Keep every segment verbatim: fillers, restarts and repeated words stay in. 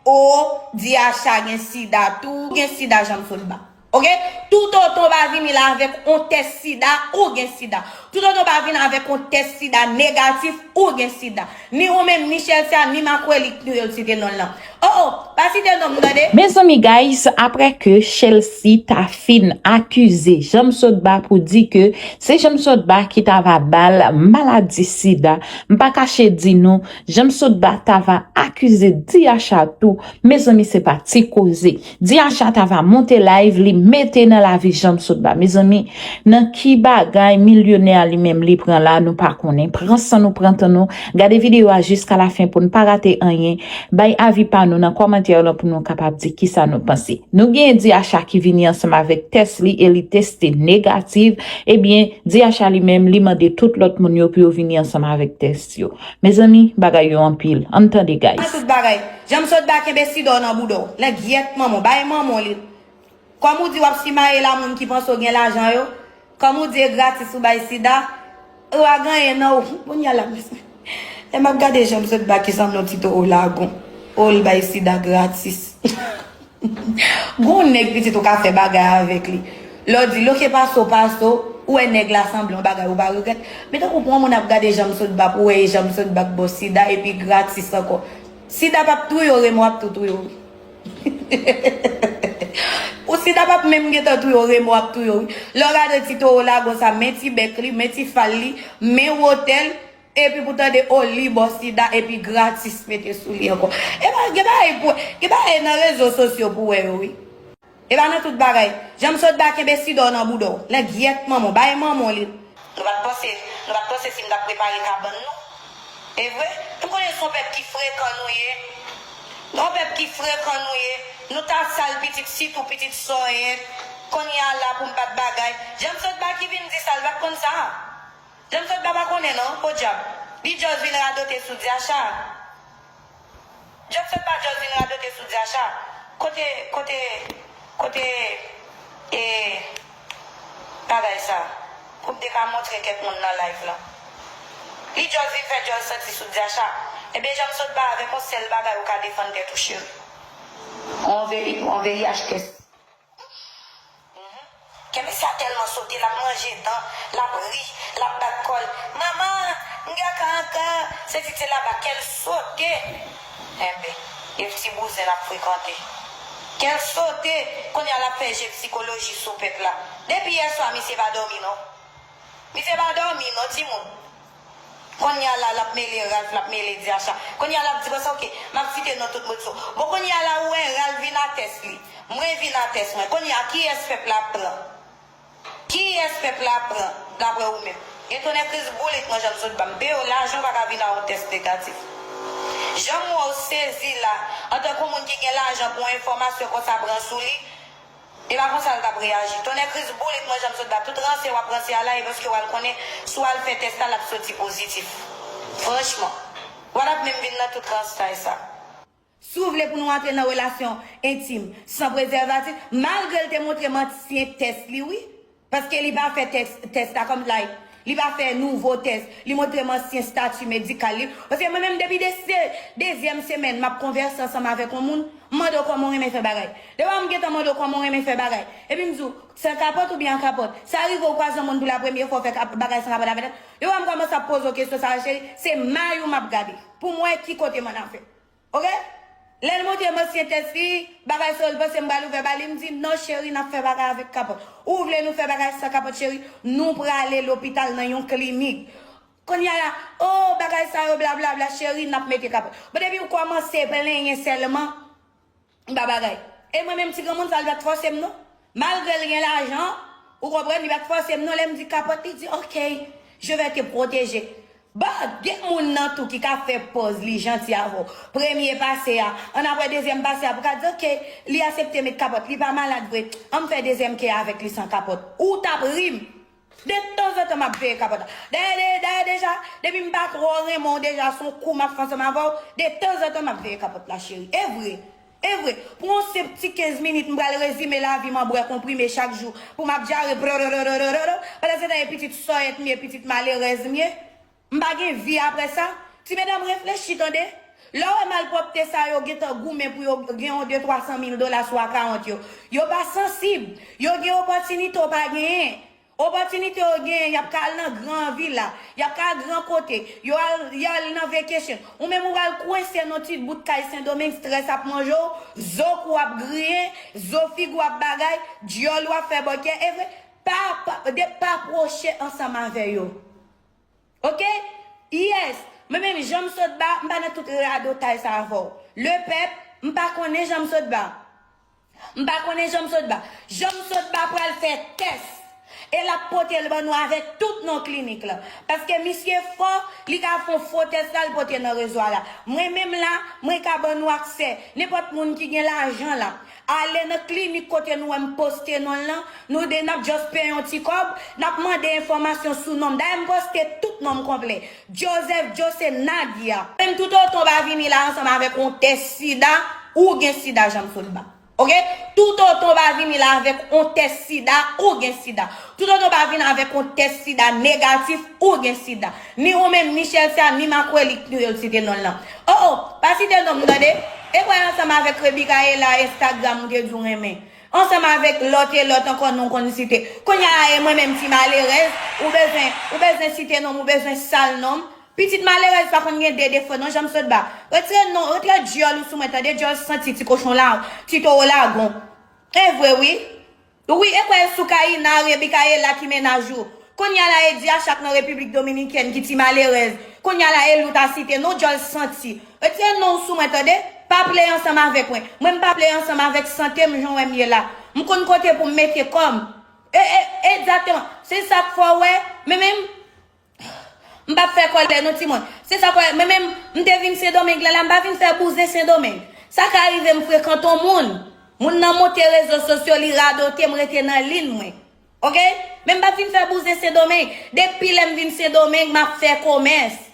O, Diacha gen sida tou, ou gen sida Janm Sotba. Oke? Toutotan w pa vini la avèk on tès sida, ou gen sida. Toutotan w pa vin avèk on tès sida negatif, ou gen sida. Ni ou menm, ni Chelsea, ni Makweli, nou yo site non l lan. O, o, pa site non m, tande? Mezanmi, guys, apre ke Chelsea ta fin akize Janm Sotba pou di ke se Janm Sotba ki ta va ba l maladi sida, m pa kache di nou, Janm Sotba ta va akize Diacha tou. Mezanmi, se pa ti koze. Diacha ta va monte live, li mete nan lavi Janm Sotba. Mezanmi, nan ki bagay milyonè a li menm li pran la, nou pa konnen. Pran san nou, pran tan nou. Gade videyo a jiska la fen pou n pa rate anyen. Bay avi pa nou nan kòmantè yo lan pou nou kapab di kisa nou panse. Nou gen Diacha ki vini ansanm avèk tès li e li teste negatif. Ebyen, Diacha li menm, li mande tout lòt moun yo pou yo vini ansanm avèk tès yo. Mezanmi, bagay yo anpil. Ann tande, guys. Nan tout bagay. Janm Sotba kenbe sida w nan bouda w. Langyèt manman w. Bay manman w li. Kòm ou di w ap simaye la moun ki panse w gen lajan yo. Kòm ou di e gratis ou bay sida. Ou a genyen nan ou. Kounye a la, mezanmi. Lè m ap gade Janm Sotba ki sanble yon ti towo lagon. O, l bay sida gratis. Gon nèg pitit ou ka fè bagay avèk li. Lè w di l, oke, pase w, pase w, ou wè nèg la sanble yon bagay ou pa regrèt. Men tankou pou yon moun ap gade Janm Sotba pou wè e Janm Sotba k ba w sida epi gratis ankò. Sida p ap touye w, renmo ap tou touye w. Ou sida p ap menm gentan touye w, renmo ap touye w wi. Lè w gade ti towo lagon sa, men ti bèk li, men ti fal li, men wotè l, epi pou tande o li ba w sida epi gratis mete sou li ankò. Epa gen bagay pou, gen bagay nan rezo sosyo pou wè yo wi. Epa nan tout bagay. Janm Sotba kenbe sida w nan bouda w. Langyèt manman w. Bay manman w li. Nou pa t panse, nou pa t panse si m t ap prepare kabann nou. E vre? M konnen se yon pèp ki frekan nou ye. Yon pèp ki frekan nou ye. Nou ta sal pitit sitou pitit sòyèt. Kounye a la pou m bat bagay. Janm Sotba ki vin di sa, l pa t konn sa. Janm Sotba pa konnen non, podyab. Li just vin radote sou Diacha. Janm Sotba just vin radote sou Diacha. Kote, kote, kote, e, bagay sa? Pou m te ka montre kèk moun nan live lan. Li just vin fè just santi sou Diacha. Ebyen, Janm Sotba avèk yon sèl bagay ou ka defann tèt ou, cheri. On V I, on V I H test. Kè mesye a tèlman sote, l ap manje dan, l ap ri, l ap bat kò l. Manman, m gen kankan. Se ti, se laba kè l sote. Enben, e ti bouzen l ap frekante. Kè l sote, kounye a l ap fè je psikoloji sou pèp la. Depi yè swa, misye pa dòmi non. Misye pa dòmi non, timoun. Kounye a la, l ap mele Ralph, l ap mele Diacha. Kounye a, l ap di konsa, oke, m ap site non tout moun sou. Bon, kounye a la, ou wè Ralph vin a tès li. Mwen vin a tès mwen. Kounye a, kiyès pèp la ap pran? Kiyès pèp la ap pran, daprè ou menm? Gen tonè kriz boulit mwen Janm Sotba m peye w, lajan w pa ka vin a yon tès negatif. Jan m wè w sezi la, antanke yon moun ki gen lajan pou yon enfòmasyon konsa pran sou li, e pa konsa l t ap reyaji. Tonè kriz boulit mwen Janm Sotba, tout ranse w ap ranse a la, e paske w al konnen si w al fè tès la, l ap soti pozitif. Franchman, w a t ap menm vin nan tout ranstay sa. Si w vle pou nou antre nan relasyon entim san prezèvatif, malgre l te montre m ansyen tès li wi, paske li pa fè tès, tès la kòm like, li pa fè nouvo tès, li montre m ansyen stati medikal li, paske mwen menm depi de, se, dezyèm semèn m ap konvèse ansanm avèk yon moun, m mande w kòman w renmen fè bagay. Depi m gentan mande w kòman w renmen fè bagay, epi m di w san kapòt oubyen an kapòt, sa rive w kwaze yon moun pou la premye fwa w fè kap-, bagay san kapòt avè l, depi m kòmanse ap poze w kesyon sa a cheri, se may ou m ap gade pou m wè ki kote m annafè. Oke? Lè l montre m ansyen tès li, bagay sa yo l panse m pral ouvè ba li, m di, non cheri, n ap fè bagay avèk kapòt. Ou vle nou fè bagay san kapòt cheri? Nou prale lopital nan yon klinik. Kounye a la, o, bagay sa yo, blablabla, cheri, n ap mete kapòt. Bon, depi w kòmanse plenyen sèlman, m pa bagay. E mwen menm ti granmoun sa, l pa t fòse m non. Malgre l gen lajan, ou konprann, li pa t fòse m non. Lè m di kapòt, li di, ok, je vais te protéger. Bon, gen moun nan tou ki ka fè pòz li janti avè w. Premye pase a, annapre dezyèm pase a, pou ka di, ok, li aksepte met kapòt, li pa malad vre, an m fè dezyèm ke avèk li san kapòt. Ou t ap ri m. De tanzantan m ap veye kapòt la. Dayè, de, dayè deja, depi m pa twò renmen w deja, se yon kou m ap fè ansanm avè w, de tanzantan m ap veye kapòt la, cheri. E vre. E vre, pou yon senp ti kenz minit, m pral rezime lavi m an bwè konprime chak jou, pou m ap dyare, brrrr, pandan se tan e pitit sòyèt m ye, pitit malerèz m ye, m pa gen vi apre sa. Ti medam, reflechi tande, Lè w wè malpwòpte sa yo gentan goumen pou yo gen yon de twa san mil dola sou akawont yo, yo pa sansib. Yo gen opòtinite w pa genyen. Opòtinite yo genyen, y ap ka al nan gran vila, y ap ka al gran kote, yo al, y al nan vacation. Ou menm ou pral kwense nan ti bout kay Sendomeng, strès ap manje w, zo kou ap griyen, zo figi w ap bagay, dyòl ou ap fè bòkyè. E vre, pa, pa, de, pa pwoche ansanm avè yo. Ok? Yes. Mwen menm jan m sot ba, m pa nan tout radotay sa avè w. Lepèp, m pa konnen jan m sot ba. M pa konnen jan m sot ba. Jan m sot ba pral fè tès. E l ap pote l ban nou avèk tout non klinik la. Paske misye fò, li ka fè yon fo tès la, l pote nan rezo a la. Mwen menm la, mwen ka ban nou aksè. Nenpòt moun ki gen lajan la. Ale nan klinik kote nou wè m poste non l lan, nou de n ap just peye yon ti kòb, n ap mande enfòmasyon sou non m. Dayè m poste tout non m konplè. Joseph Jose Nadia. Menm toutotan w pa vini la ansanm avèk yon tès sida, ou gen sida jan m sot ba. Ok? Toutotan w pa vini la avèk yon tès sida, ou gen sida. Toutotan w pa vin avèk yon tès sida negatif, ou gen sida. Ni ou menm, ni Chelsea, ni Makweli, nou yo site non l lan. Oh, oh, pa site non m, tande. E kwè ansanm avèk Rebikaela Instagram ou te di w renmen. Ansanm avèk lòt e lòt ankò non konn site. Kounye a e mwen menm ti malerèz, ou bezwen, ou bezwen site non m, ou bezwen sal non m. Pitit malerèz pa konn gen de defo non, jan m sot ba. Retire non, retire dyòl ou sou mwen, tande, dyòl santi ti kochon la, ti towo lagon. E vre wi. Wi, e kwè sou Kaina, Rebikaela ki mennaj ou. Kounye a la e Diacha k nan Repiblik Dominikèn ki ti malerèz. Kounye a la e l ou ta site non dyòl santi. Retire non w sou mwen tande. Pa play ansanm avèk mwen. Mwen m pa play ansanm avèk sante m jan w wè m ye la. M konn kote pou m mete kò m. E, e, egzakteman. Se sa k fè w wè, men menm, m p ap fè kòlè non timoun. Se sa k fè, men menm, m te vin Sendomeng la, la, m pa vin fè bouzen Sendomeng. Sa ka rive m frekante yon moun. Moun nan monte rezo sosyo, li radote, m rete nan liy mwen. Ok? Men m pa vin fè bouzen Sendomeng. Depi lè m vin Sendomeng, m ap fè komès.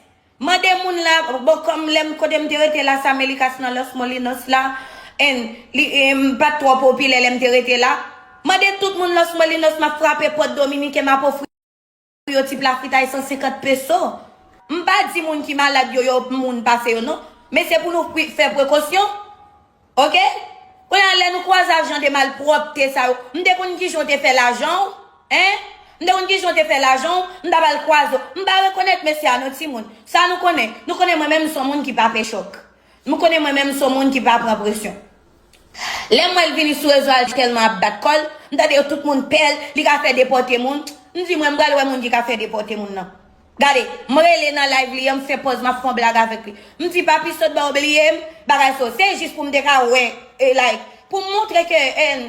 Mande moun la, bon, kòm lè m kote m te rete la, Samelikas nan Los Molinos la, and li, e, m pa t twò popilè lè m te rete la. Mande tout moun Los Molinos, m ap frape pòt Dominiken, m ap ofri yo ti pla fritay san senkant peso. M pa di moun ki malad yo, yo moun pase yo non. Men se pou nou pri- fè prekosyon. Ok? Kounye a lè nou kwaze ak jan de malpwòpte sa yo, m te konn kijan w te fè lajan w? Hein? M te konn kijan w te fè lajan w? M t ap al kwaze w. M pa rekonèt mesye a non timoun. Sa nou konnen? Nou konnen mwen menm m se yon moun ki pa pè chòk. Nou konnen mwen menm m se yon moun ki pa pran presyon. Lè m wè l vini sou rezo a, l tèlman ap bat kò l, m tande yo tout moun pè l, li ka fè depòte moun. M di mwen m pral wè moun ki ka fè depòte moun nan. Gade, m rele nan live li an, m fè pòz, m ap fè yon blag avèk li. M di papi sot ba w bliye m, bagay so. Se jis pou m te ka wè, e like, pou m montre ke, en,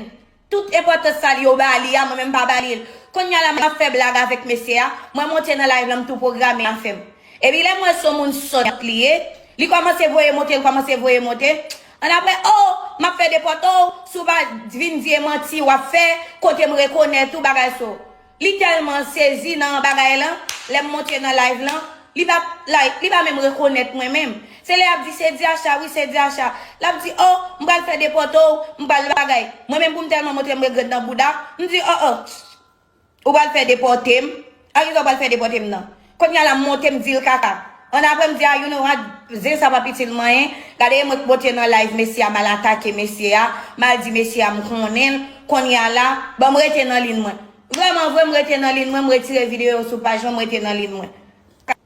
tout enpòtans sa li yo ba li a, mwen menm m pa ba li l. Kounye a la m ap fè blag avèk mesye a, mwen monte nan live lan m tou pwograme afè m. Epi lè m wè se yon moun sòt li ye, li kòmanse voye monte, li kòmanse voye monte. Annapre, oh, m ap fè depòte w, si w pa vin di e manti w ap fè, kote m rekonèt ou, bagay so. Li tèlman sezi nan bagay lan, lè m monte nan live lan, li pa like, li pa menm rekonèt mwen menm. Se lè y ap di se Diacha, wi se Diacha. L ap di, oh, m pral fè depòte w, m pral bagay. Mwen menm pou m tèlman montre m regrèt nan bouda, m di, oh, oh. Ou pral fè depòte m? A kisa w pral fè depòte m nan? Kounye a la m monte m di l kaka. Annapre m di a, you know what, zen sa p ap itil m anyen. Gade e mwen k monte nan live mesye a, m al atake mesye a, m al di mesye a m konnen l. Kounye a la, bon m rete nan liy mwen. Vrèman vre m rete nan liy mwen, m retire videyo sou paj mwen, m rete nan liy mwen.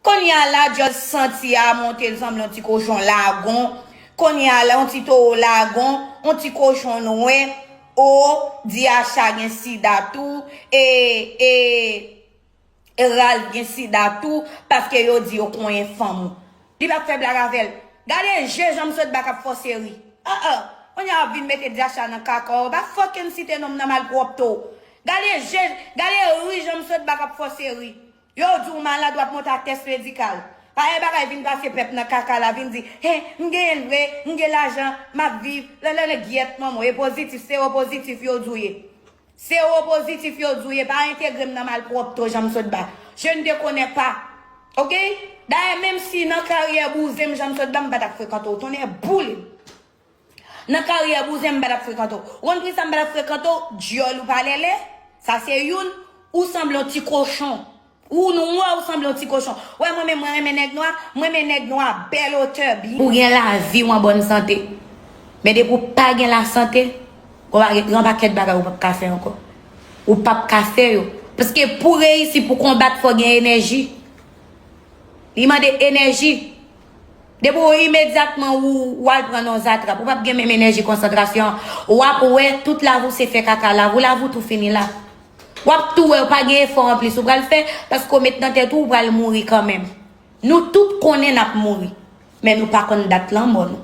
Kounye a la dyòl santi a monte l sanble yon ti kochon lagon. Kounye a la yon ti towo lagon, yon ti kochon nwè. O, Diacha gen sida tou. E, e, e Ralph gen sida tou. Paske yo di yo konyen fanm ou. Li p ap fè blag avè l. Gade je jan m sot ba k ap fòse ri. Ah, ah. Kounye a w ap vin mete Diacha nan kaka w. Pa fucking site non m nan malpwòpte w. Gade je, gade ri jan m sot ba k ap fòse ri. Yo di w malad, w ap monte ak tès medikal. Parèy bagay vin pase pèp nan kaka la, vin di, hen, m genyen l vre, m gen lajan, m ap viv, lè, lè, lè, gyèt manman w, e pozitif, sewo pozitif yo di w ye. Sewo pozitif yo di w ye, pa entegre m nan malpwòpte w jan m sot ba. Je ne te connais pas. Ok? Dayè, menm si nan karyè bouzen m jan m sot ba, m pa t ap frekante w, tonnè boule m. Nan karyè bouzen m pa t ap frekante w. Ou konn poukisa m pa t ap frekante w? Dyòl ou pa lèlè. Sa se youn. Ou sanble yon ti kochon. Ou nwa, ou sanble yon ti kochon. Wè, mwen menm, mwen renmen nèg nwa, mwen renmen nèg nwa, bèl otè, byen. Ou gen lavi, ou an bòn sante. Men depi ou pa gen lasante, ou pa gen yon pakèt bagay ou p ap ka fè ankò. Ou p ap ka fè yo. Paske pou reyisi, pou konbat, fò gen enèji. Li mande enèji. Depi ou imedyatman ou, ou al pran nan zatrap, ou p ap gen menm enèji konsantrasyon an. W ap wè tout lavi w se fè kaka, lavi w, lavi w tou fini la. W ap tou wè, ou pa gen efò anplis ou pral fè, paske w met nan tèt ou, ou pral mouri kanmenm. Nou tout konnen n ap mouri, men nou pa konn dat lanmò nou.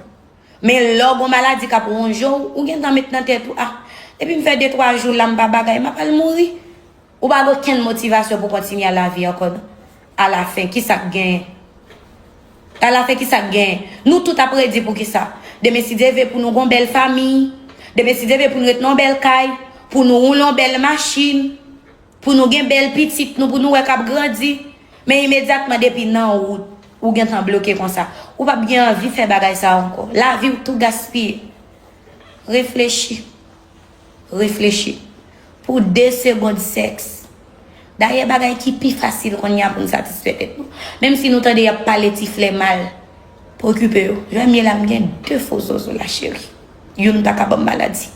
Men lè w gon maladi k ap wonje w, ou gentan met nan tèt ou, ah, depi m fè de twa jou la, m pa bagay, m ap al mouri. Ou pa gen okenn motivasyon pou kontinye a lavi ankò, non. Alafen, kisa k genyen? Alafen, kisa k genyen? Nou tout ap redi pou kisa? Demen, si Dye vle, pou nou gon bèl fanmi. Demen, si Dye vle, pou nou ret nan yon bèl kay. Pou nou woule yon bèl machin. Pou nou gen bèl pitit nou, pou nou wè k ap grandi. Men imedyatman, depi nan wout, ou gentan bloke konsa. Ou p ap gen anvi fè bagay sa a ankò. Lavi w tou gaspiye. Reflechi. Reflechi. Pou de segonn sèks. Dayè, bagay ki pi fasil kounye a pou n satisfè tèt nou. Menm si nou tande y ap pale ti flè mal, pa okipe yo. Jan m ye la, m gen de fo zozo la, cheri. Youn pa ka ban m maladi.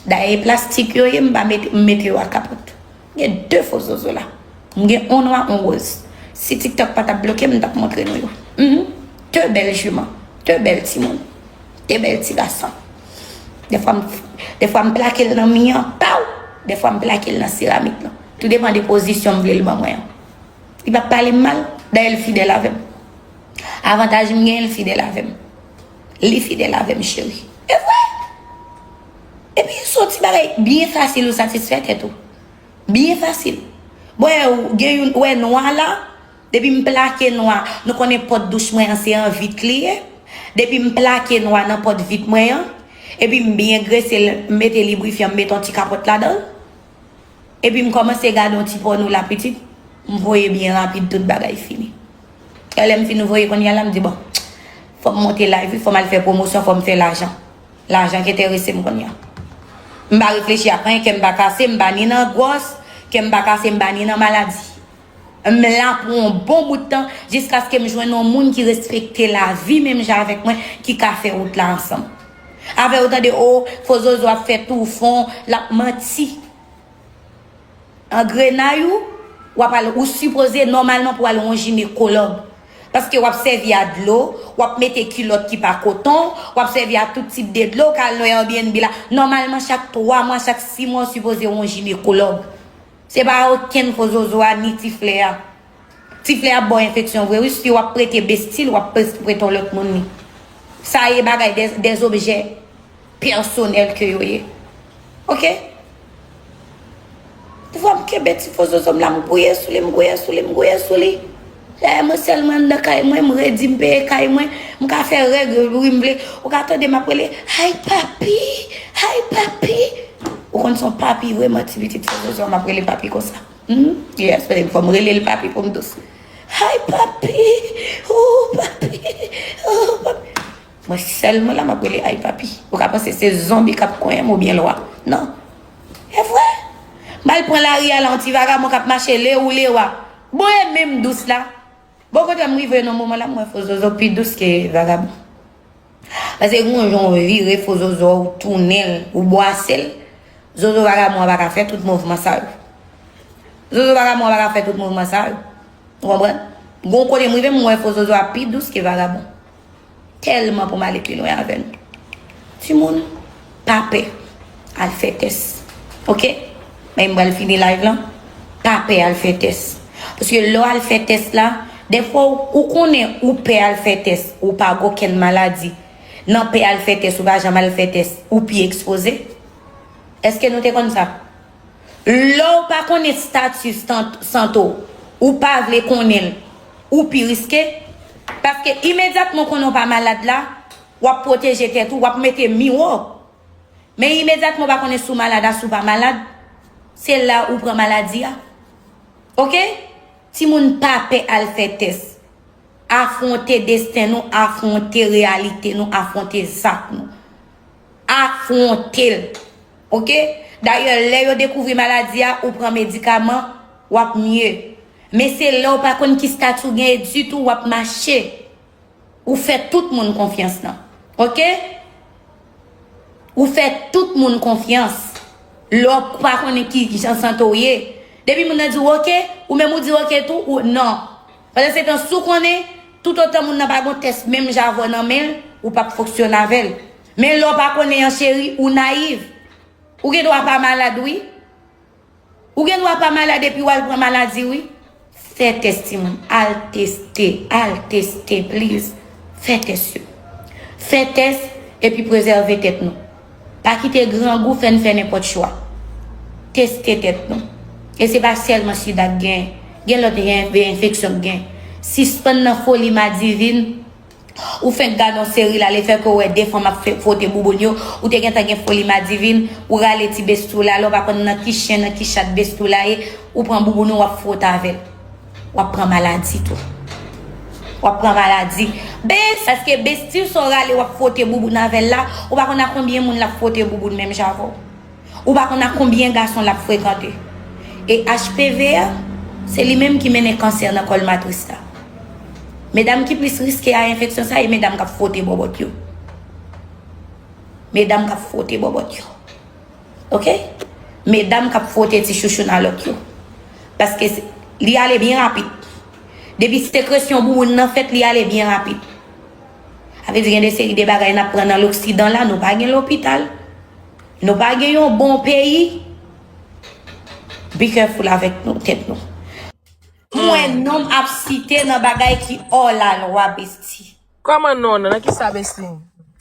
Dayè, e plastik yo ye, m pa mete, m mete yo a kapòt. M gen de fo zozo la. M gen yon nwa, yon woz. Si TikTok pa t ap bloke m, m t ap montre nou yo. Mhm. De bèl jiman. De bèl timoun. De bèl ti gason. Defwa m, defwa m plake l nan mi an, paw! Defwa m plake l nan seramik lan. Tou depann de pozisyon m vle l ban mwen an. Li p ap pale m mal, dayè l fidèl avè m. Avantaj m genyen, l fidèl avè m. Li fidèl avè m, cheri. E vre! Epi, se yon ti bagay byen fasil ou satisfè tèt ou. Byen fasil. Bon, e, ou gen youn, ou wè nwa la, depi m plake nwa, nou konnen pòt douch mwen an se an vit li ye. Depi m plake nwa nan pòt vit mwen an, epi m byen grese l, m mete librifyan, m mete yon ti kapòt ladan l. Epi m kòmanse gade yon ti pòno la pitit, m voye byen rapid, tout bagay fini. E lè m fin voye kounye a la, m di, bon, fò m monte live wi, fò m al fè pwomosyon, fò m fè lajan. Lajan ki enterese m kounye a. M pa reflechi ak anyen, kè m pa kase, m pa ni nan gwòs, kè m pa kase, m pa ni nan maladi. M la pou yon bon bout tan, jiskaske m jwenn yon moun ki respekte lavi menm jan avèk mwen, ki ka fè wout la ansanm. Avè yo tande, o, fo zozo ap fè tou fon, l ap manti. An grenay ou, w ap al, ou sipoze nòmalman pou al wè yon jinekològ. Paske w ap sèvi a dlo, w ap mete kilòt ki pa koton, w ap sèvi a tout tip de dlo, w ka al nan Airbnb la. Nòmalman, chak twa mwa, chak sis mwa, w sipoze wè yon jinekològ. Se pa okenn fo zozo a, ni ti flè a. Ti flè ap ba w enfeksyon vre wi, si w ap prete bestil, w ap pres-, prete yon lòt moun li. Sa ye bagay dè, dè objè pèsonèl ke yo ye. Oke? Defwa m kenbe ti fo zozo m la, m gouye sou li, m gouye sou li, m gouye sou li. Dayè mwen sèl mwen anndan kay mwen, m redi, m peye kay mwen, m ka fè règ wi m vle. Ou ka tande m ap rele, ay papi, ay papi. Ou konn se yon papi vre, manti pitit fo zozo a, m ap rele papi konsa. Hmm? Yes, fò m rele l papi pou m dous. Ay papi, oh papi, oh papi. Mwen sèl mwen la m ap rele ay papi. Ou ka panse se zonbi k ap konyen m oubyen lwa. Non. E vre. M al pran lari a la, yon ti vagabon k ap mache lewo lewa. Bon, e menm dous la. Bon, kote m rive nan moman la, m wè fo zozo pi dous ke vagabon. Paske gen yon jan w vire fo zozo a, ou tounen l, ou bwase l. Zozo vagabon an pa ka fè tout mouvman sa yo. Zozo vagabon an pa ka fè tout mouvman sa yo. Ou konprann? Gon kote m rive, m wè fo zozo a pi dous ke vagabon. Tèlman pou m ale pi lwen avè nou. Timoun, pa pè al fè tès. Oke? Men m pral fini live lan. Pa pè al fè tès. Paske lè w al fè tès la, dèfwa ou, ou konnen ou pè al fè tès, ou pa gen okenn maladi. Nan pè al fè tès, ou pa janm al fè tès, ou pi ekspoze. Èske nou te konn sa? Lè w pa konnen stati san-, sante w, ou pa vle konnen l, ou pi riske. Paske imedyatman w konnen w pa malad la, w ap pwoteje tèt ou, w ap mete miwo. Men imedyatman w pa konnen si w malad a, si w pa malad, se la ou pran maladi a. Oke? Timoun, pa pè al fè tès. Afwonte desten nou, afwonte reyalite nou, afwonte zak nou. Afwonte l. Oke? Dayè, lè yo dekouvri maladi a, ou pran medikaman, w ap mye. Men se lè w pa konn ki stati w genyen ditou w ap mache. Ou fè tout moun konfyans nan. Oke? Ou fè tout moun konfyans. Lè w pa konnen ki jan sante w ye. Depi moun nan di w oke, ou menm ou di oke tou, ou non. Pandan se tan, si w konnen, toutotan moun nan pa gon tès menm jan avè w nan men l, ou p ap fonksyone avè l. Men lè w pa konnen an cheri, ou nayiv. Ou gen dwa pa malad wi. Ou gen dwa pa malad epi w al pran maladi wi. Fè tès timoun, al teste, al teste please. Fè tès yo. Fè tès epi prezève tèt nou. Pa kite grangou fè n fè nenpòt chwa. Teste tèt nou. E se pa sèlman sida k gen, gen lòt en- enfeksyon k gen. Sispann nan foli madivin. Ou fenk gade yon seri la, lefètke w wè de fanm ap fè- fwote bouboun yo, ou te gentan gen foli madivin, ou rale ti besti w la, lè w pa konn nan ki chen, nan ki chat besti w la ye, ou pran bouboun ou w ap fwote avè l. W ap pran maladi tou. W ap pran maladi. Bes, paske besti sa w rale w ap fwote bouboun avè l la, ou pa konn a konbyen moun l ap fwote bouboun menm jan avè w. Ou pa konn ak konbyen gason l ap frekante. E H P V a, se li menm ki mennen kansè nan kòl matris la. Medam ki plis riske a enfeksyon sa, e medam k ap fwote bòbòt yo. Medam k ap fwote bòbòt yo. Oke? Medam k ap fwote ti chouchouna lòt yo. Paske se- li ale byen rapid. Depi sekresyon bouboun nan fèt, li ale byen rapid. Sa vle di gen de seri de bagay n ap pran nan loksidan la, nou pa gen lopital. Nou pa gen yon bon peyi. Be careful avèk nou, tèt nou. M wè non m ap site nan bagay ki hors la loi, besti. Kòman non, nan kisa besti?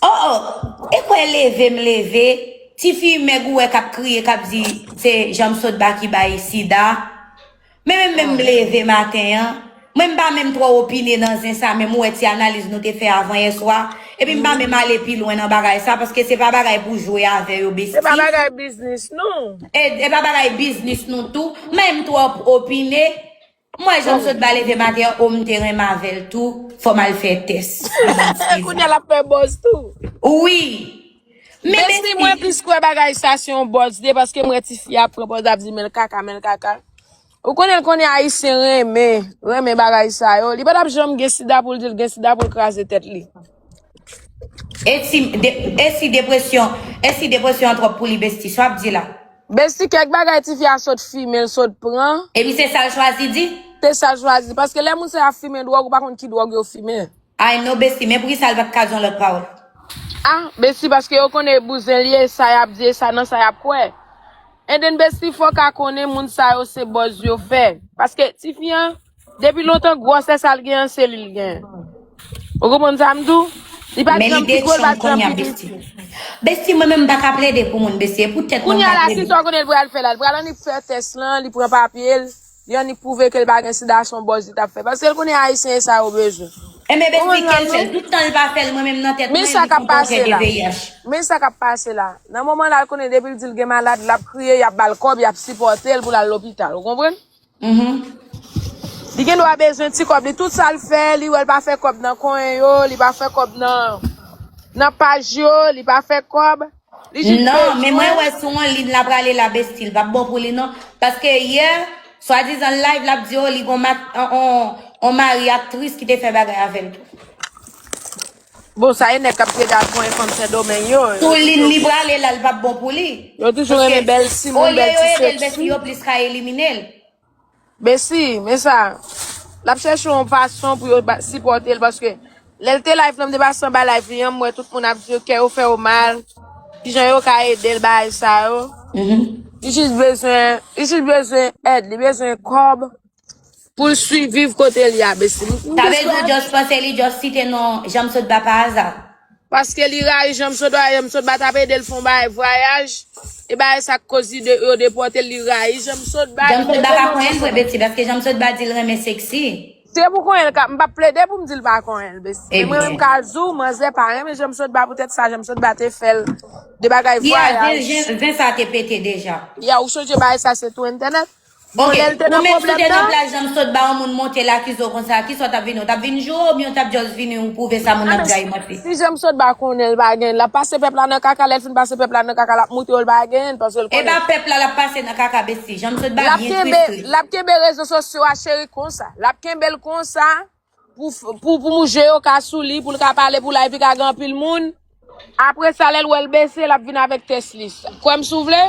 Oh, oh, e kwè leve m leve, ti fi mèg ou wè k ap kriye, k ap di se Janm Sotba ki bay sida. Men menm, menm m leve maten an, mwen m pa menm twò opine nan zen sa, menm ou wè ti analiz nou te fè avan yè swa, epi m pa menm ale pi lwen nan bagay sa, paske se pa bagay pou jwe avè yo, besti. Se pa bagay biznis, non. E, e pa bagay biznis nou tou, men m twò opine. M wè Janm Sotba leve maten an, o m te renmen avè l tou, fò m al fè tès. Kounye a l ap fè buzz tou. Wi. Men besti, mwen plis kwè bagay sa se yon buzz de, paske m wè ti fi a pran pòz ap di men l kaka, men l kaka. Ou konnen l konnen ayisyen renmen, renmen bagay sa yo. Li pa t ap janm gen sida pou l di l gen sida pou l kraze tèt li. E si, de, e si depresyon, e si depresyon an twòp pou li, besti, sa w ap di la? Besti, kèk bagay ti fi a sot fimen, l sot pran. Epi se sa l chwazi di? Se sa l chwazi di. Paske lè moun sa yo ap fimen dwòg, ou pa konn ki dwòg yo fimen. Ay non besti, men poukisa l pa t ka di yon lòt pawòl? Ah, besti, paske yo konnen e bouzen l ye, sa y ap di e sa nan sa y ap kwè. And then besti, fò w ka konnen moun sa yo se buzz yo fè. Paske ti fi an, depi lontan gwòsès sa l gen an se li l gen. Ou konprann sa m di w? Li pa t janm piko, li pa t janm pi piti. Besti, mwen menm m pa ka plede pou moun, besti, e pou tèt mwen m ka plede. Kounye a la, kisa w konnen l pral fè la? L pral annik fè tès lan, li pran papye l, li annik pwouve ke l pa gen sida, se yon buzz li t ap fè. Paske l konnen ayisyen e sa yo bezwen. Enben besti, ke l fè l, tout tan l pa fè l, mwen menm nan tèt mwen, li gon pòtrè de V I H. Men sa k ap pase la. Nan moman la, l konnen depi l di l gen malad, l ap kriye, y ap ba l kòb, y ap sipòte l pou l al lopital. Ou konprann? Li gen dwa bezwen ti kòb li. Tout sa l fè, li wè l pa fè kòb nan konyen yo, li pa fè kòb nan, nan paj yo, li pa fè kòb. Li jis bezwen. Non, men mwen wè sou yon liy l ap rale la, besti, l p ap bon pou li non. Paske yè, swadizan live l ap di, o, li gon mat, on, on, on mari aktris ki te fè bagay avè l tou. Bon, sa e nèg k ap plede al konyen fanm Sendomeng yo. Sou liy li prale la, li p ap bon pou li. Yo toujou renmen bèl timoun, bèl ti seksi. Olye yo ede l, bèl fi yo plis ka elimine l. Besi, men sa. L ap chèche yon fason pou yo ba- sipòte l, paske lè l te live lan, m te pase anba live li an, m wè tout moun ap di yo kè yo fè yo mal, kijan yo ka ede l, bagay sa yo. Li jis bezwen, li jis bezwen èd, li bezwen kòb. Pou l swiviv kote l ye a, besi. Sa vle di w just panse li just site non Janm Sotba pa aza? Paske li rayi Janm Sotba, Janm Sotba t ap ede l fè yon bagay vwayaj, e bagay sa k koz li de, yo depòte l, li rayi Janm Sotba. Janm Sotba pa konyen l vre, besi, paske Janm Sotba di l renmen seksi. Se pou konyen l ka, m p ap plede pou m di l pa konyen l, besi. Men mwen menm m ka di w, manzè pa renmen Janm Sotba poutèt sa Janm Sotba te fè l de bagay vwayaj. Ya, zen, zen, zen sa te pete deja. Ya, ou sonje bagay sa se tou entènèt. Ok, ou menm si w te nan plas Janm Sotba, yon moun monte l akize w konsa, kisa w t ap vini? Ou t ap vin joure oubyen w t ap just vini ou pwouve sa moun nan ap di a e manti? Si Janm Sotba konnen l pa gen, l ap pase pèp la nan kaka, lè l fin pase pèp la nan kaka, l ap moutre yo l pa gen, paske l konnen. E pa pèp la l ap pase nan kaka, besti. Janm Sotba byen tris tou. L ap kenbe rezo sosyo a, cheri, konsa. L ap kenbe l konsa. Pou, pou, pou mouje yo ka sou li, pou l ka pale, pou live li ka gen anpil moun. Apre sa, lè l wè l bese, l ap vin avèk tès li. Kwè m si w vle,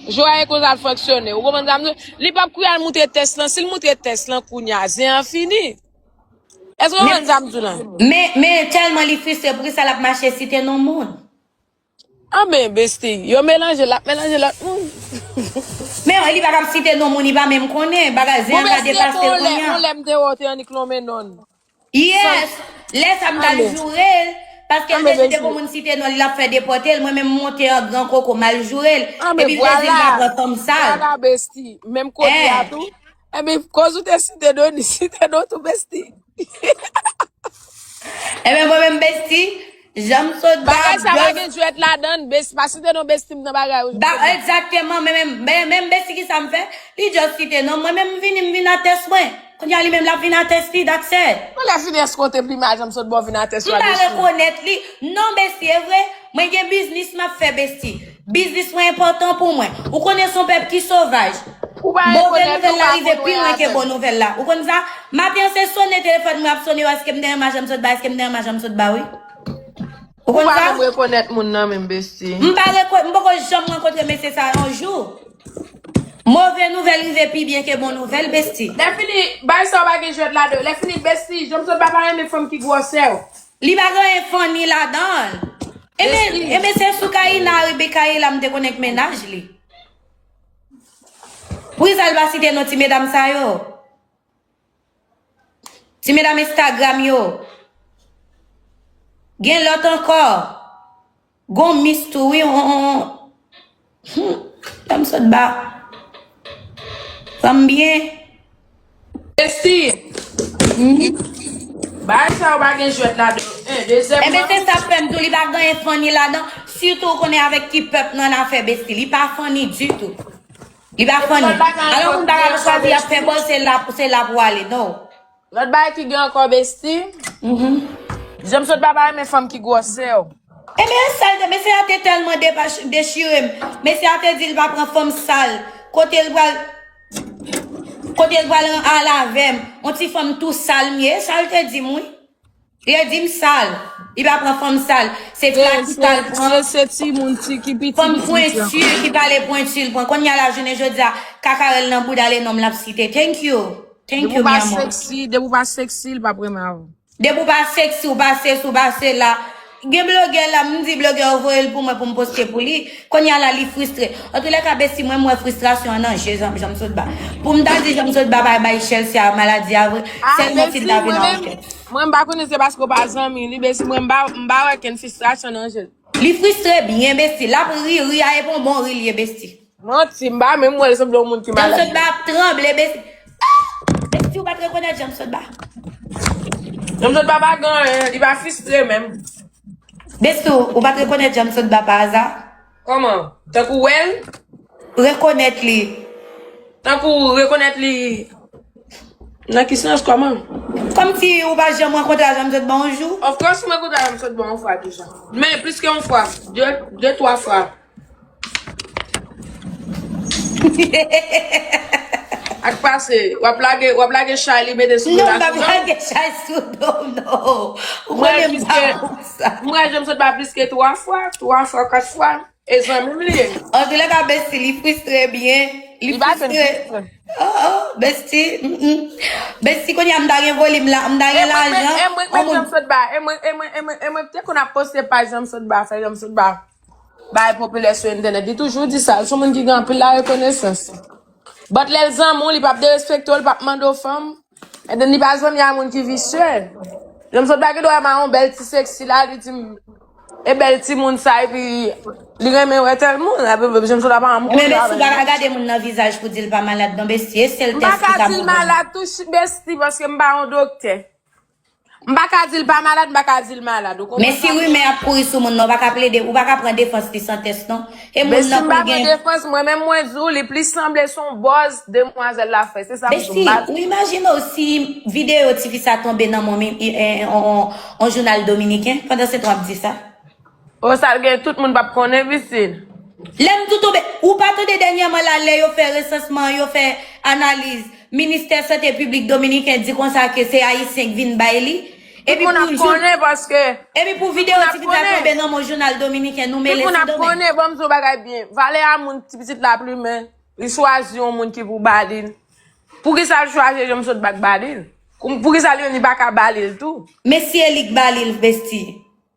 Joa e konsa l fonksyone. Ou konprann sa m di? Li p ap kouri al moutre tès lan. Si l moutre tès lan kounye a, zen an fini. Èske w konprann sa m di w lan? Men, men tèlman li fristre, poukisa l ap mache site non moun? Anben, besti, yo melanje, l ap melanje lòt moun. Men li pa t ap site non moun, li pa menm konnen. Bagay zen an ka depase l kounye a. Yon lè m te wè w te annik lonmen non. Yes! Lè sa m t al joure l, paske l te di depi yon moun site non l, l ap fè depòte l. Mwen menm m monte an gran koko, m al joure l. Epi m te di l pa pran fanm sal. Vwala, besti. Menm kote a tou. Ebyen, koz ou te site non, li site non tou, besti. Ebyen, mwen menm, besti, Janm Sotba. Bagay sa pa gen jwèt ladan l, besti, pa site non besti m nan bagay ou. Egzakteman, men menm, men menm besti ki sa m fè, li just site non, mwen menm m vini, m vin a tès mwen. Kounye a li menm l ap vin a tès li, that's it. Bon, lè fini, èske w te pi mal Janm Sotba w vin a tès ou a besti? M pa rekonèt li. Non, besti, e vre, mwen gen biznis m ap fè, besti. Biznis mwen enpòtan pou mwen. Ou konnen se yon pèp ki sovaj. Move nouvèl la rive pi lwen ke bon nouvèl la. Ou konn sa? Maten an se sone telefòn mwen ap sone yo, èske m te renmen Janm Sotba, èske m te renmen Janm Sotba, wi. Ou konn sa? Ou pa menm rekonèt moun nan menm, besti. M pa reko-, m poko janm rankontre mesye sa yon jou. Move nouvèl rive pi byen ke bon nouvèl, besti. Lè fini, bay sa w pa gen jwèt ladan. Lè fini, besti, Janm Sotba pa renmen fanm ki gwosè w. Li pa gen anyen funny ladan l. Ebyen, ebyen se sou Kaina, Rebecca e la m te konnen k mennaj li. Poukisa l pa site non ti medam sa yo? Ti medam Instagram yo. Gen lòt ankò. Gon mis tou wi, on, on, on. Hmm, Janm Sotba. Fanm byen. Esti. Bagay sa yo pa gen jwèt ladan. En, dezyèmman. Ebyen, se sa k fè m di w li pa gen anyen funny ladan. Sitou ou konnen avèk ki pèp nan afè besti. Li pa funny ditou. Li pa funny. Alò moun pa ka chwazi ap fè buzz, se la, se la pou ale, no. Lòt bagay ki gen ankò, besti. Janm Sotba pa renmen fanm ki gwosè w. Ebyen, sa l te, mesye a te tèlman depache-, dechire m. Mesye a te di l pa pran fanm sal. Kote l pral, kote l pral al avè m. On ti fanm tou sal m ye, sa l te di m, wi. Li di m sal. Li pa pran fanm sal. Se fla ki sal pran. Se timoun ti ki piti. Fanm pwenti ki pale pwenti l pran. Kounye a la jounen jodi a, kakarèl nan bouda l e non m l ap site. Thank you. Thank you, mi amor. Depi w pa sexy, depi w pa sexy, l p ap renmen avè w. Depi w pa sexy, w pa sesi, w pa sela. Gen blogè la, m di blogè yo voye l pou mwen pou m poste pou li. Kounye a la, li fristre. Antoulèka, besti, mwen, m wè fristrasyon an nan je Janm Sotba. Pou m ta di Janm Sotba pa bay Chelsea maladi a vre, sèl manti l ta vin a yon kè. Mwen, m pa konnen se paske w pa zanmi li, besti, mwen, m pa, m pa wè kenn fristrasyon nan je l. Li fristre byen, besti. L ap ri, ri a e pa yon bon ri l ye, besti. Manti, m pa menm wè l sanble yon moun ki malad. Janm Sotba ap tranble, besti. Ah! Besti, ou pa t rekonèt Janm Sotba? Janm Sotba pa gen anyen, li pa fristre menm. Besti, ou pa t rekonèt Janm Sotba pa aza? Kòman? Tankou wè l? Rekonèt li. Tankou rekonèt li. Nan ki sans, kòman? Kòmsi ou pa janm rankontre a Janm Sotba yon jou? Of course, mwen rankontre a Janm Sotba yon fwa deja. Men plis ke yon fwa. De, de, twa fwa. Ak pase, w ap lage, w ap lage chay li mete sou do l. Non, m p ap lage chay sou do m, non. Ou konnen m pa konsa. Mwen, Janm Sotba plis ke twa fwa, twa fwa, kat fwa. E zanmi m li ye. Antoulèka, besti, li fristre byen. Li fristre. Oh, oh, besti. Besti, kounye a m ta gen volim la, m ta gen lajan. E mwen, e mwen, Janm Sotba. E mwen, e mwen, e mwen, e mwen, te konn ap poste paj Janm Sotba, fè Janm Sotba bay popilè sou entènèt. Li toujou di sa. L se yon moun ki gen anpil larekonesans. But lè l zanmi w, li p ap derespekte w, li p ap mande w fanm. And then li pa zanmi a moun ki visye. Janm Sotba gen dwa wè m a yon bèl ti sexy la, li di m, e bèl timoun sa, epi li renmen wè tèl moun. Epi Janm Sotba pa yon moun. Men besti, ou pa ka gade moun nan vizaj pou di l pa malad, non, besti. E sèl tès ki ka bon. M pa ka di l malad tou, besti, paske m pa yon doktè. M pa ka di l pa malad, m pa ka di l malad, ou konprann sa m di w? Men si rimè ap kouri sou moun nan, ou pa ka plede, ou pa ka pran defans li san tès non. E moun nan pou l gen. Besti, m pa pran defans, mwen menm mwen di w, li plis sanble se yon buzz demwazèl la fè, se sa m di w, m pa di. Besti, ou imajine w si videyo tifi sa tonbe nan men yon jounal dominiken, pandan se tan w ap di sa? O, sa l gen, tout moun p ap konnen, Besti. Lè m di w tonbe, ou pa tande dènyèman la, lè yo fè resansman, yo fè analiz, Ministè Sante Piblik Dominiken di konsa ke se Ayisyen k vin bay li. Epi pou jou, epi pou videyo tifi sa tonbe nan men yon jounal dominiken, nou mele Sendomeng. Tout moun ap konnen, ban m di w bagay byen. Valè a moun ti pitit la plimen, li chwazi yon moun ki pou ba li l. Poukisa l chwazi Jean Sot Bag ba li l? Poukisa li menm li pa ka ba li l tou? Men si e li k ba li l, Besti.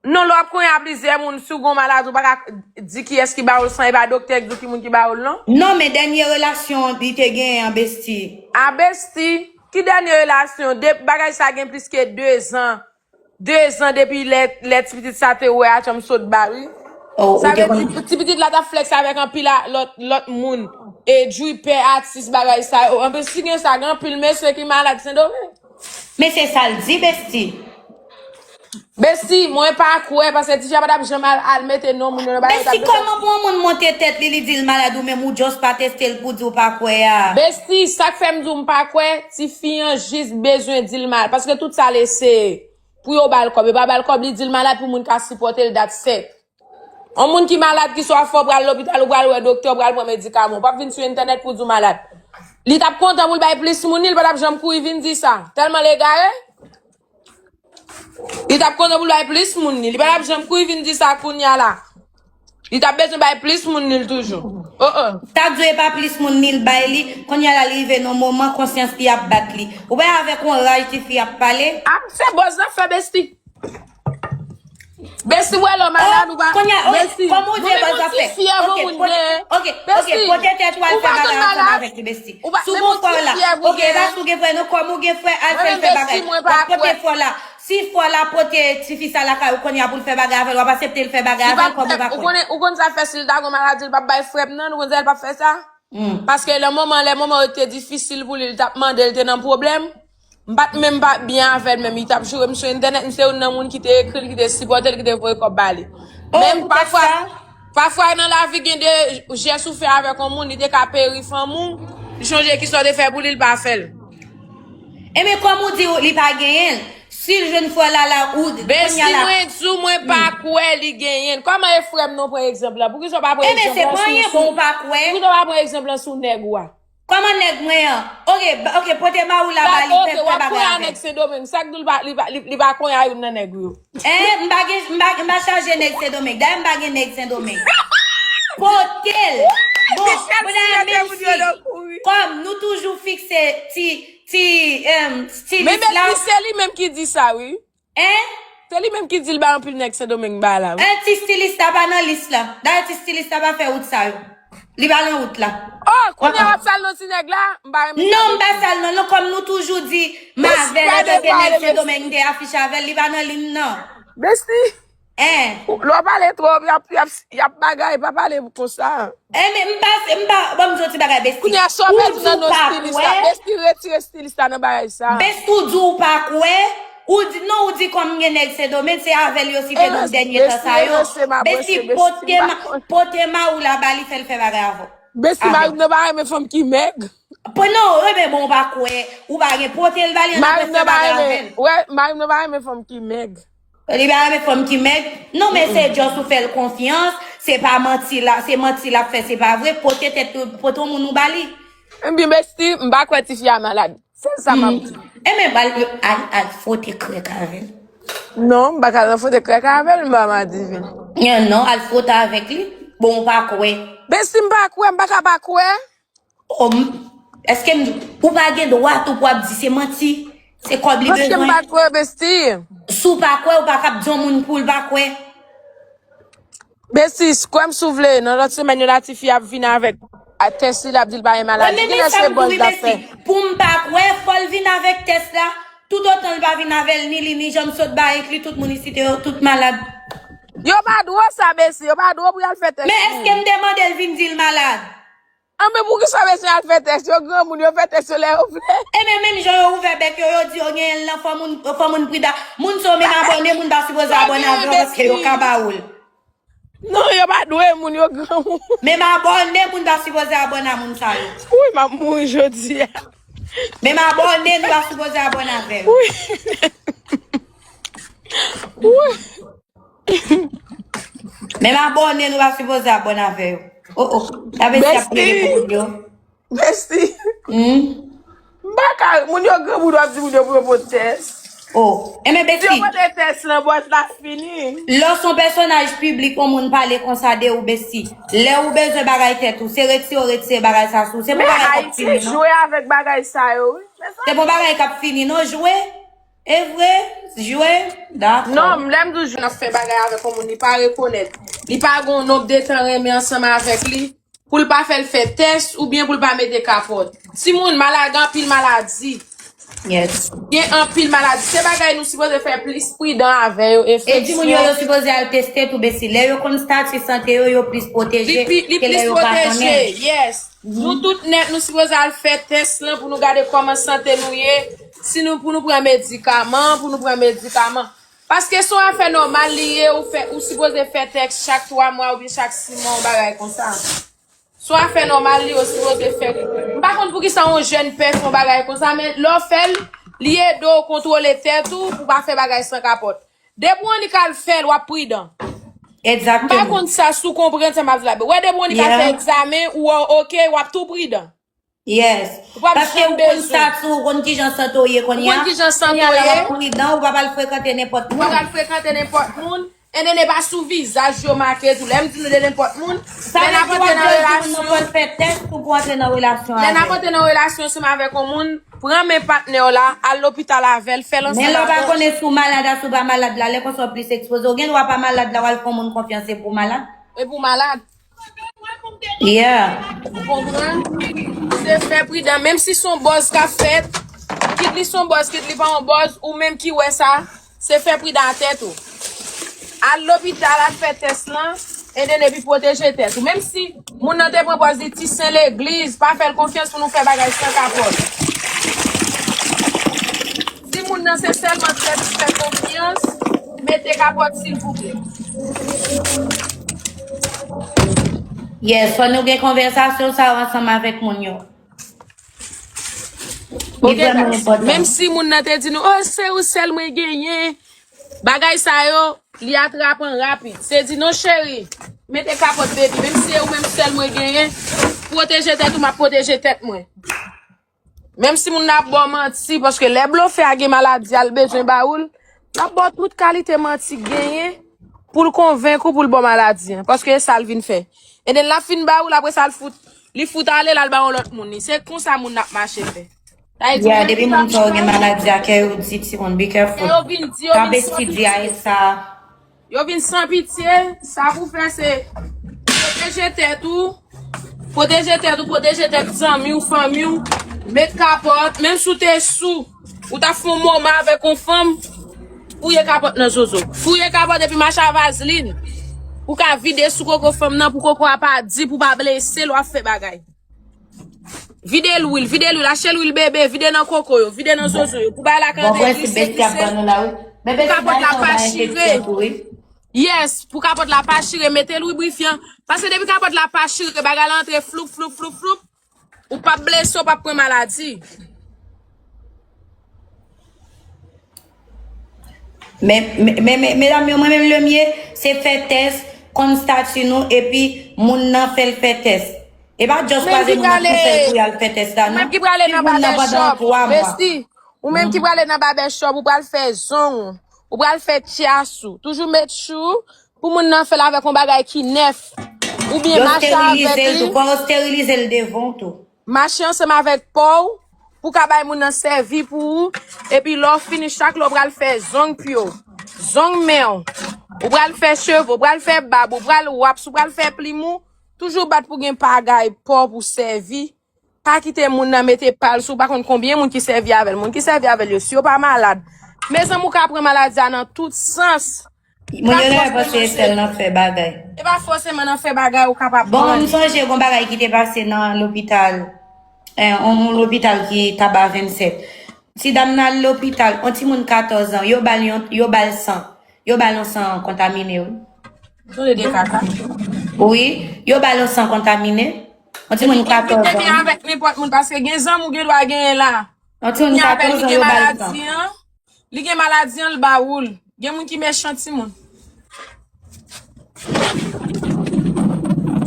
Non, lè w ap konyen a plizyè moun, si w gen yon maladi, ou pa ka di kiyès ki ba w l san e pa doktè k di w ki moun ki ba w l, non. Non, men dènye relasyon li te genyen an, Besti. A, Besti, ki dènye relasyon? De, bagay sa gen plis ke dezan. Dezan depi lè, lè ti pitit sa te wè a Jean Sot Bag, wi. Sa vle di, ti pitit la t ap flèks avèk anpil a, lòt, lòt moun. E dripè, atis, bagay sa yo. Anpil, si gen sa, gen anpil mesye ki malad Sendomeng. Men se sa l di, Besti. Besti, mwen pa kwè, paske tifi a pa t ap janm al, al mete non moun yo nan bagay yo t ap mete. Besti, kòman pou yon moun monte tèt li, li di l malad, ou menm ou just pa teste l pou di w pa kwè a? Besti, sa k fè m di w m pa kwè, tifi an jis bezwen di l malad, paske tout sa l eseye. Pou yo ba l kòb, yo pa ba l kòb, li di l malad pou moun ka sipòte l, that's it. Yon moun ki malad, ki swa fò pral lopital, ou pral wè doktè, ou pral pran medikaman. Ou p ap vin sou entènèt pou di w malad. Li t ap kontan pou l bay plis moun li, li pa t ap janm kouri vin di sa. Tèlman l egare. Li t ap kontan pou l bay plis moun li. Li pa t ap janm kouri vin di sa kounye a la. Li t ap bezwen bay plis moun li l toujou. Oh, oh. Sa k di w e pa plis moun li l bay li, kounye a la li rive nan moman konsyans li ap bat li. Ou wè avèk yon raj tifi ap pale? A, se bòz zafè, Besti. Besti, wè lè w malad ou pa. Kounye a, Besti, kòm ou di e bòz zafè. Ok, pote, ok, ok, pote tèt ou al fè bagay ansanm avèk li, Besti. Si w gen frè la, ok, e pa si w gen frè non, kòm ou gen frè, al fè l fè bagay. W ap pote frè la. Si frè la pote tifi sa lakay ou kounye a pou l fè bagay avè l, w ap aksepte l fè bagay avè l kòm ou pa kwè? Ou konn, ou konn sa fè si l ta gen maladi, l p ap bay frè m nan, ou konn sa l p ap fè sa? Paske lè moman, lè moman yo te difisil pou li, li t ap mande, li te nan pwoblèm. M pa t menm pa byen avè l menm, li t ap joure m sou entènèt, m se youn nan moun ki te ekri l, ki te sipòte l, ki te voye kòb ba li. Men pafwa, pafwa nan lavi gen de jès ou fè avèk yon moun, li te ka peri fanmi w, li chonje kisa w te fè pou li, li pa fè l. Enben, kòm ou di li pa genyen l, si l jwenn frè la la, ou, Besti, kounye a la. Mwen di w, mwen pa kwè li genyen l. Kòman e frè m nan pran egzanp la? Poukisa w pa pran egzanp la sou, sou, poukisa w pa pran egzanp la sou nèg ou a? Kòman nèg mwen an? Ok, ok, pote mari w la ba li, fè, fè bagay avè l. Nèg Sendomeng, sa k di l pa, li pa, li, li pa konyen a youn nan nèg ou yo? Hein, m pa gen, m pa, m pa chaje nèg Sendomeng. Dayè m pa gen nèg Sendomeng. Pote l. Bon, kounye a menm si, kòm nou toujou fikse ti, ti, em, stilis la. Men Besti, se li menm ki di sa, wi. Hein? Se li menm ki di l bay anpil nèg Sendomeng ba la, wi. Hein, ti stilis la pa nan lis la. Dayè ti stilis la pa fè wout sa yo. Li pa nan wout la. Oh, kounye a w ap sal non ti nèg la? M pa renmen sa. Non, m pa sal non, non, kòm nou toujou di, m avè l antanke nèg Sendomeng, m te afiche avè l, li pa nan liy nan. Besti. Hein? Lè w pale twòp, y ap, y ap, y ap bagay, pa pale konsa. Eh, men m pa, m pa, ban m di w ti bagay, Besti. Kounye a, sa w mete nan non stilis la? Besti, retire stilis la nan bagay sa. Besti, ou di w pa kwè? Ou di, non, ou di kòm gen nèg Sendomeng, se avè l yo site non dènye tan sa yo. Besti, pote ma, pote mari w la ba li, fè l fè bagay avè w. Besti, mari m nan pa renmen fanm ki mèg. Pwen non, enben bon, ou pa kwè, ou pa gen, pote l ba li, ann apre fè bagay avè l. Wè, mari m nan pa renmen fanm ki mèg. Li pa renmen fanm ki mèg. Non, men se just ou fè l konfyans, se pa manti la, se manti l ap fè, se pa vre, pote tèt ou, pote yon moun ou ba li. Ebyen, Besti, m pa kwè tifi a malad. Se sa m ap di. Enben, ba l, al, al fwote krèk avè l. Non, m pa ka al fwote krèk avè l, m pa Madivin. Non, al fwote avèk li. Bon, ou pa kwè. Besti, m pa kwè, m pa ka pa kwè. Oh, m, èske m, ou pa gen dwa tou pou ap di se manti? Se kòb li bezwen. Paske m pa kwè, Besti. Si w pa kwè, ou pa ka ap di yon moun pou l pa kwè. Besti, kwè m si w vle, nan lòt semèn yo la, tifi ap vin avèk, a, tès li, l ap di l pa gen maladi. Gen lè se bòz l ap fè. Pou m pa kwè, fò l vin avèk tès la. Toutotan l pa vin avè l, ni li, ni Jean Sot Bag, ni tout moun isit yo, tout malad. Yo pa dwe sa, Besti. Yo pa dwe pou y al fè tès pou ou. Men èske m te mande l vin di l malad? Anben, poukisa bezwen al fè tès? Yo granmoun, yo fè tès yo lè yo vle. Ebyen, menm jan yo ouvè bèk yo, yo di yo genyen l lan, fò moun, fò moun pridan. Moun sa yo menm abòne, moun pa sipoze abòne avè yo paske yo ka ba ou l. Non, yo pa dwe moun, yo granmoun. Menm abòne, moun pa sipoze abòne a moun sa yo. Wi, m ap mouri jodi a. Menm abòne, nou pa sipoze abòne avè yo. Wi. Wi. Menm abòne, nou pa sipoze abòne avè yo. Oh, oh. Sa vle di y ap prele pou moun yo. Besti. Hmm? M pa ka, moun yo granmoun, w ap di moun yo pou yo pote tès. Oh, enben, Besti. Si yo pote tès lan, bòz la fini. Lè w se yon pèsonaj piblik, yon moun pale konsa de ou, Besti. Lè ou bezwen bagay tèt ou, se retire w retire bagay sa sou. Se pou bagay k ap fini, non? Men Ayiti jwe avèk bagay sa yo, wi. Se pou bagay k ap fini, non, jwe. E vre, jwe, dakò. Non, lè m di w jwe ap fè bagay avèk yon moun, li pa rekonèt. Li pa gen yon nonb de tan renmen ansanm avèk li. Pou l pa fè l fè tès oubyen pou l pa mete kapòt. Timoun, malad, gen anpil maladi. Yes. Gen anpil maladi. Se bagay nou sipoze fè plis pridan avè yo, efektivman. E timoun yo, yo sipoze al teste tou, Besti. Lè yo konn stati sante yo, yo plis pwoteje ke lè yo pa konnen. Yes. Nou tout nèt, nou sipoze al fè tès lan pou nou gade kòman sante nou ye, si nou, pou nou pran medikaman, pou nou pran medikaman. Paske se yon afè nòmal li ye, ou fè, ou sipoze fè tès chak twa mwa oubyen chak sis mwa, yon bagay konsa. Se yon afè nòmal li, ou sipoze fè li. M pa konn poukisa yon jèn pè fè yon bagay konsa, men lè w fè l, li ede w kontwole tèt ou pou w pa fè bagay san kapòt. Depi w annik al fè l, w ap pridan. M pa konn sa, si w konprann sa m ap di la. Wè, depi w annik al fè egzamen, ou wè w oke, w ap tou pridan. Yes. Paske ou konn stati w, ou konn kijan sante w ye kounye a. Ou konn kijan sante w ye. Kounye a la, w ap pridan, ou pa pral frekante nenpòt moun. Ou pa pral frekante nenpòt moun. E nene pa sou vizaj yo make tou. Lè m di nou de nenpòt moun, lè n ap antre nan relasyon, lè n ap antre nan relasyon ansanm avèk yon moun, pran men patnè w la, al lopital avè l, fè l ansanm avè l. Men lè w pa konnen si w malad a si w pa malad la, lè konsa w plis ekspoze. Ou gen dwa pa malad la, w al fè yon moun konfyans, se pou w malad. E pou w malad. Yeah. Ou konprann? Se fè pridan. Menm si se yon buzz k ap fèt, kit li se yon buzz, kit li pa yon buzz, ou menm ki wè sa, se fè pridan a tèt ou. Al lopital, al fè tès lan, e then epi pwoteje tèt ou. Menm si moun nan te pran pòz li ti sen legliz, pa fè l konfyans pou nou fè bagay san kapòt. Si moun nan se sèlman tèt ou fè konfyans, mete kapòt silvouplè. Yes, fò nou gen konvèsasyon sa yo ansanm avèk moun yo. Li vrèman enpòtan. Menm si moun nan te di nou, "Oh, se ou sèl mwen genyen." Bagay sa yo, li atrapan rapid. Se di, "Non, cheri, mete kapòt, baby." Menm si se ou menm sèl mwen genyen, pwoteje tèt ou, m ap pwoteje tèt mwen. Menm si moun nan ap ba w manti, paske lè blofè a gen maladi a, l bezwen ba ou l, l ap ba w tout kalite manti k genyen pou l konvenk ou pou l ba w maladi an, paske e sa l vin fè. E then l ap fin ba ou l, apre sa l fout, li fout ale, l al ba yon lòt moun li. Se konsa moun nan ap mache fè. Sa vle di, yeah, depi moun sa yo gen maladi a, kè yo di, timoun, be careful. Sa Besti di a, e sa. Yo vin san pitye, sa pou fè se pwoteje tèt ou, pwoteje tèt ou, pwoteje tèt zanmi w, fanmi w, met kapòt, menm si w te sou, ou t ap fè yon moman avèk yon fanm, fouye kapòt nan zozo. Fouye kapòt epi mache a vazlin. Ou ka vide sou koko fanm nan pou koko a pa di, pou pa blese lè w ap fè bagay. Vide lwil, vide lwil, achte lwil bebe, vide nan koko yo, vide nan zozo yo, pou bagay la ka antre glise, glise, pou kapòt la pa chire. Yes, pou kapòt la pa chire, mete lwibrifyan. Paske depi kapòt la pa chire, bagay la antre floup, floup, floup, floup. Ou p ap blese, ou p ap pran maladi. Men, men, men, men, medam yo, mwen menm, le mye, se fè tès, konn stati nou, epi moun nan fè l fè tès. E pa just kwaze moun nan pou fè l pou y al fè tès la, non. Ou menm ki prale nan bèbè shop, Besti, ou menm ki prale nan bèbè shop, ou pral fè zong ou, ou pral fè tyas ou. Toujou make sure pou moun nan fè l avèk yon bagay ki nèf. Oubyen mache avèk li. Yo sterilize l tou, fò yo sterilize l devan w tou. Mache ansanm avèk pa w, pou w ka bay moun nan sèvi pou ou. Epi lè w fini, chak lè w pral fè zong pye w, zong men w, ou pral fè cheve w, pral fè bab ou, pral wax ou, pral fè plim ou, toujou bat pou gen bagay pa w pou sèvi. Pa kite moun nan mete pa l sou ou, pa konn konbyen moun ki sèvi avè l. Moun ki sèvi avè l yo, si yo pa malad, mezanmi, ou ka pran maladi a nan tout sans. Moun yo dayè panse e sèl nan fè bagay. E pa fòseman nan fè bagay ou kapab. Bon, m sonje gon bagay ki te pase nan lopital. Eh, on, on lopital ki Taba vennsèt. Ti dam nan al lopital, on timoun katòz an, yo ba l yon, yo ba l san. Yo ba l yon san kontamine, wi. Tande de kaka. Wi, yo ba l yon san kontamine. On timoun katòz an. Avèk nenpòt moun, paske gen zanmi ou gen dwa genyen la. On timoun katòz an, yo ba l san. Li gen maladi an, li ba ou l. Gen moun ki mechan timoun.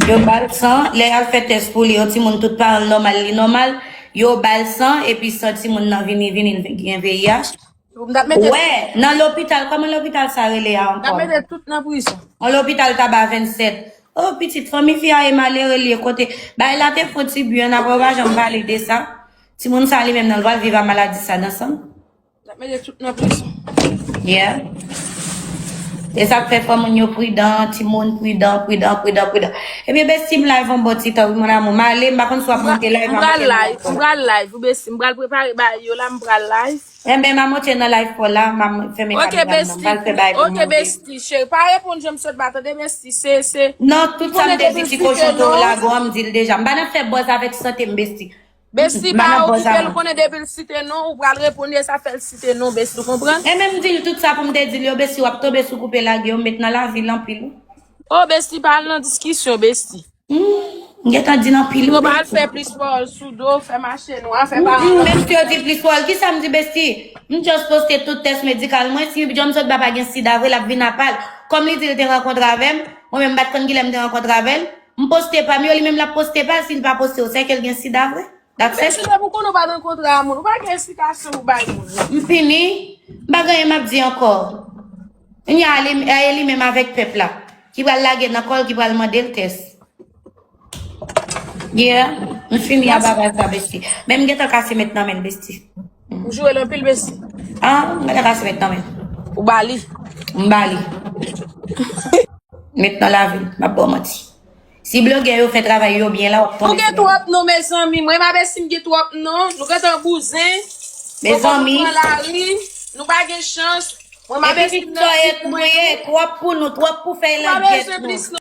Yo ba l san, lè y al fè tès pou li, yon timoun tout paran l nòmal, li nòmal, yo ba l san, epi san timoun nan vini, vini gen V I H. Ou wè, nan lopital, kòman lopital sa rele a ankò? N ap mete tout nan prizon. Yon lopital Taba vennsèt. Oh, pitit, fanmi fi a e malere li ye kote. Bagay la te fon ti byen, apre yo pa janm pale de sa. Timoun sa li menm nan l pral viv a maladi sa nan san l. N ap mete tout nan prizon. Yeah. E sa k fè fò moun yo pridan, timoun pridan, pridan, pridan, pridan. Ebyen, besti m live yon bon ti tan, wi, mon amour. M ale, m pa konn si w ap monte live, m pral live, m pral live, wi, besti. M pral prepare bagay yo la, m pral live. Enben, m a monte nan live pa w la, m a fèmen kamera m nan. M pral fè bagay pou mwen. Ok, besti, cheri. Pa reponn jan m sot ba, tande, besti. Se, se. Non, tout sa m te di ti kochon toro lago an, m di l deja. M pa nan fè buzz avèk sante m, besti. Besti, pa okipe l, konnen depi l site non, ou pral reponn, e sa fè l site non, besti, ou konprann? E menm di l tout sa pou m te di l yo, besti, w ap tonbe sou koupe lage yo, m met nan lavi l anpil, wi. Oh, besti, pa al nan diskisyon, besti. Hmm, m gentan di l anpil, wi, besti. Yo pa al fè plis pawòl sou do, fè mache nwa, fè pa. Hmm, menm si yo di plis pawòl, kisa m di, besti? M just poste tout tès medikal mwen, si John Sot Ba pa gen sida vre, l ap vin apa l. Kòm li di l te rankontre avè m, mwen menm m pa t konn kilè m te rankontre avè l. M poste pa m yo, li menm l ap poste pa l, si l pa poste yo, se ke l gen sida vre. That's it. Mesye, depi w konnen w pa t rankontre a moun, ou pa gen esplikasyon pou bay moun. M fini, m pa gen anyen m ap di ankò. Kounye a, li, e li menm avèk pèp la, ki pral lage nan kò l, ki pral mande l tès. Yeah, m fini a bagay sa, besti. Men m gentan kase met nan men l, besti. Ou joure l anpil, besti. Ah, m gentan kase met nan men l. Ou ba li. M ba li. Met nan lavi m, m ap ba w manti. Si blogè yo fè travay yo byen la, w ap tonbe sou yo. Nou gen twòp non, mezanmi. Mwen, m a besti m gen twòp non. Nou gentan bouzen. Mezanmi. Nou pran lari. Nou pa gen chans. Mwen, m a besti m nan tit mwen. Twòp pou nou, twòp pou fè langèt nou.